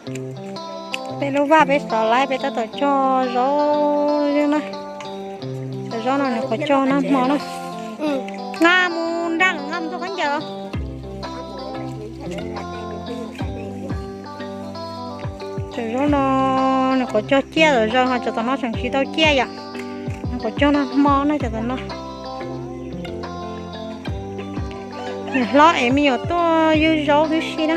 Peb lub vaj peb xov laib peb tab tom cog zaub na. Cov zaub no nws qhuav cog nag hmo na. Nqa mus nraj lawm, nqa mus txog qab ncaws. Cov zaub no nws qhuav cog ciaj lawm, zaws ho cov tom no tseem tsis tau ciaj yom. Nws qhuav cog nag hmo na cov tom no. Niam hlob ev me nyuam tuaj ywg zaub tib si na.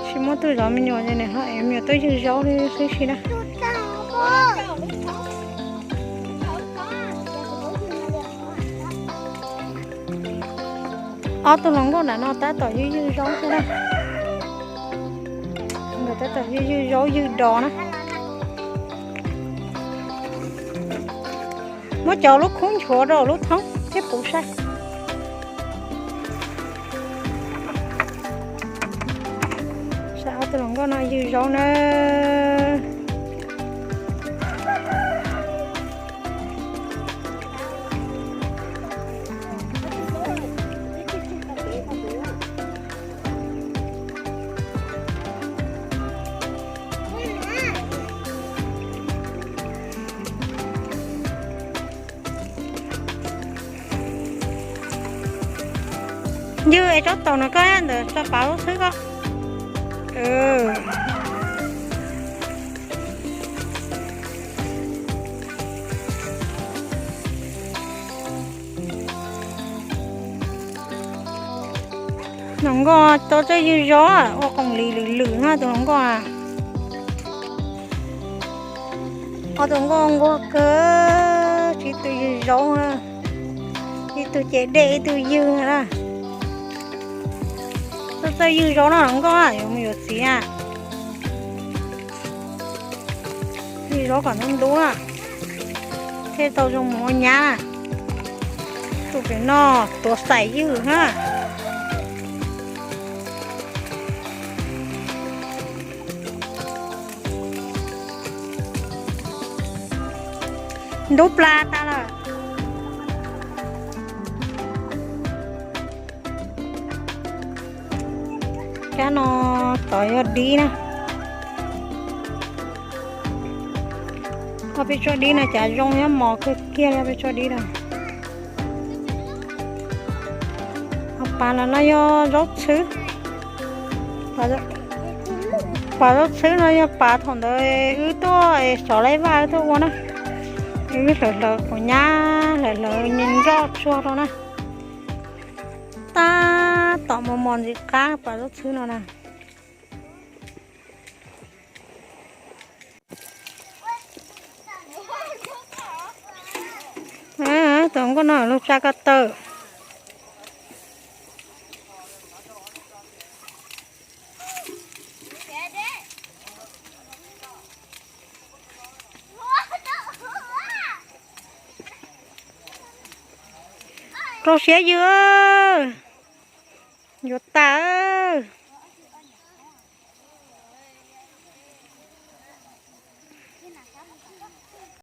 Tsis muaj tuaj zov me nyuam ces niam hlob ev me nyuam tuaj ywg zaub tib si na. Ob tug hluas nkauj nram no tab tom ywg ywg zaub xwb na. Nkawd tab tom ywg ywg zaub ywg dos na. Muab cov lub khub nchuav rau lub thoob thiab puv saib. Saib ob tug hluas nkauj no ywg zaub na. Ywg es tsob taum no koj ntawd tso pav lub xwb koj. Hluas nkauj tau txawj ywg zaub ua qoom li lwm lwm na tus hluas nkauj na. Ob tug nkauj nquag kawg, ib tug ywg zaub na, ib tug cev dej ib tug ywg na. Txawj txawj ywg zaub no hluas nkauj yuav mus yuav txiv na. Ywg zaub kom ntub ntub na, thiaj tau zoo mus ua nyab na. Tus pem no tuav xaim ywg na. Ntub plas tas lawm. Kab no tod yog dib na. Ob peb tsob dib no cas zoo nyob mos kawg kiag li ob peb tsob dib no. Ho pas no no yog zaub txhwb. Pas zaub txhwb no yog pas thaum ntawd wb tuaj xov laib vaj wb tuaj ua na. Wb hlawv hlawv quav nyab hlawv hlawv nroj tsuag rau na. Tab tom mos mos ntxim qab pas zaub txhwb no na. Tus nkauj no lug tsa ko taw. Rau siab ywg, yuav tas.